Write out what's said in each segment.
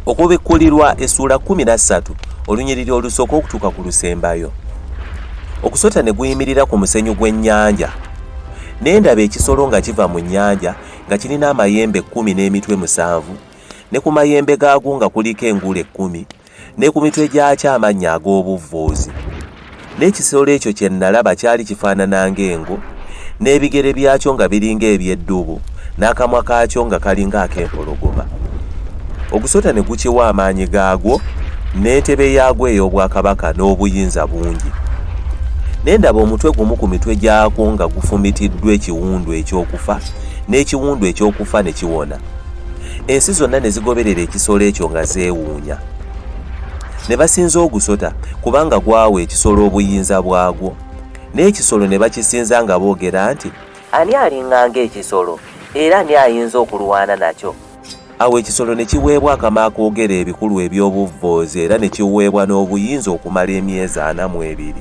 Okubikkulirwa essuula 13 olunyiriri olusooka okutuuka ku lusembayo. Ogusota ne guyimirira ku musenyu gw'ennyanja. Ne ndaba ekisolo nga kiva mu nnyanja nga kirina amayembe kkumi n'emitwe musanvu, ne ku mayembe gaagwo nga kuliko engule kkumi, ne ku mitwe gyakyo amannya ag'obuvvoozi. N'ekisolo ekyo kye nnalaba kyali kifaanana ng'engo, n'ebigere byakyo nga biringa eby'eddubu, n'akamwa kaakyo nga kalinga ak'empologoma. Ogusota ne gukiwa amaanyi gaagwo, n'entebe yaagwo ey'obwakabaka n'obuyinza bungi. Ne ndaba omutwe gumu ku mitwe gyakwo nga gufumitiddwa ekiwundu eky'okufa, n'ekiwundu eky'okufa ne kiwona. Ensi zonna ne zigoberera ekisolo ekyo nga zeewuunya. Ne basinza ogusota, kubanga gwawa ekisolo obuyinza bwagwo. N'ekisolo ne bakisinza nga boogera nti, Ani alinga ng'ekisolo, era ani ayinza okulwana nakyo? Awo ekisolo ne kiweebwa akama akoogera ebikulu eby'obuvvoozi era ne kiweebwa n'obuyinza okumala emyezi 42.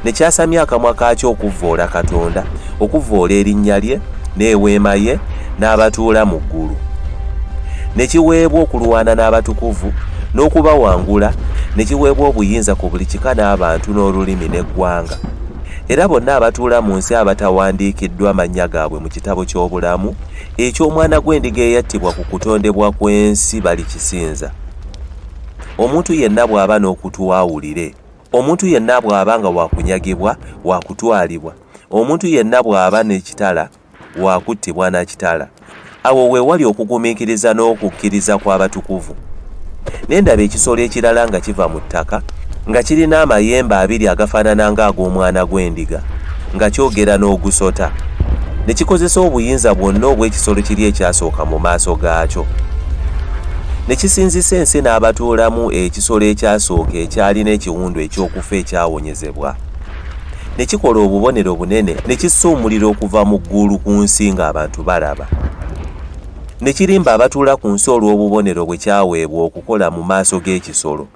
Ne kyasamya akamwa kaakyo okuvvoola Katonda, okuvvoola erinnya lye, n'eweema ye, n'abatuula mu ggulu. Ne kiweebwa okulwana n'abatukuvu, n'okubawangula, ne kiweebwa obuyinza ku buli kika n'abantu n'olulimi n'eggwanga. Era bonna abatuula mu nsi abatawandiikiddwa mannya gaabwe mu kitabo ky'obulamu eky'Omwana gw'endiga eyattibwa ku kutondebwa kw'ensi balikisinza. Omuntu yenna bw'aba n'okutu awulire. Omuntu yenna bw'aba nga wa kunyagibwa, wa kutwalibwa. Omuntu yenna bw'aba n'ekitala, wa kuttibwa na kitala. Awo we wali okugumiikiriza n'okukkiriza kw'abatukuvu. Ne ndaba ekisolo ekirala nga kiva mu ttaka, nga kirina amayembe abiri agafaanana ng'ag'omwana gw'endiga, nga kyogera n'ogusota. Ne kikozesa obuyinza bwonna obw'ekisolo kiri ekyasooka mu maaso gaakyo. Ne kisinzisa ensi n'abatuulamu ekisolo ekyasooka ekyalina ekiwundu eky'okufa ekyawonyezebwa. Ne kikola obubonero bunene, ne kissa omuliro okuva mu ggulu ku nsi ng'abantu balaba. Ne kirimba abatuula ku nsi olw'obubonero bwe kyaweebwa okukola mu maaso g'ekisolo.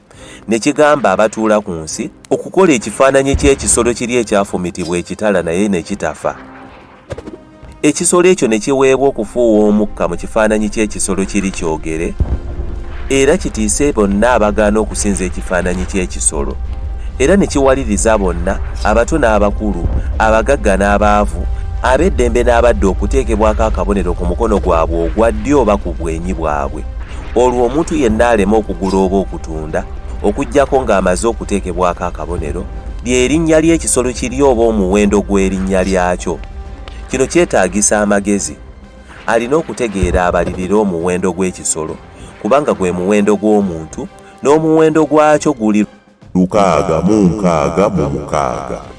Ne kigamba abatuula ku nsi okukola ekifaananyi ky'ekisolo kiri ekyafumitibwa ekitala naye ne kitafa. Ekisolo ekyo ne kiweebwa okufuuwa omukka mu kifaananyi ky'ekisolo kiri kyogere, era kitiise bonna abagaana okusinza ekifaananyi ky'ekisolo. Era ne kiwaliriza bonna, abato n'abakulu, abagagga n'abaavu, ab'eddembe n'abaddu okuteekebwako akabonero ku mukono gwabwe ogwa ddyo oba ku bwenyi bwabwe, olwo omuntu yenna aleme okugula oba okutunda, okuggyako ng'amaze okuteekebwako akabonero, lye linnya ly'ekisolo kiri oba omuwendo gw'erinnya lyakyo. Kino kyetaagisa amagezi. Alina okutegeera abalirire omuwendo gw'ekisolo, kubanga gwe muwendo gw'omuntu, n'omuwendo gwakyo guli 666.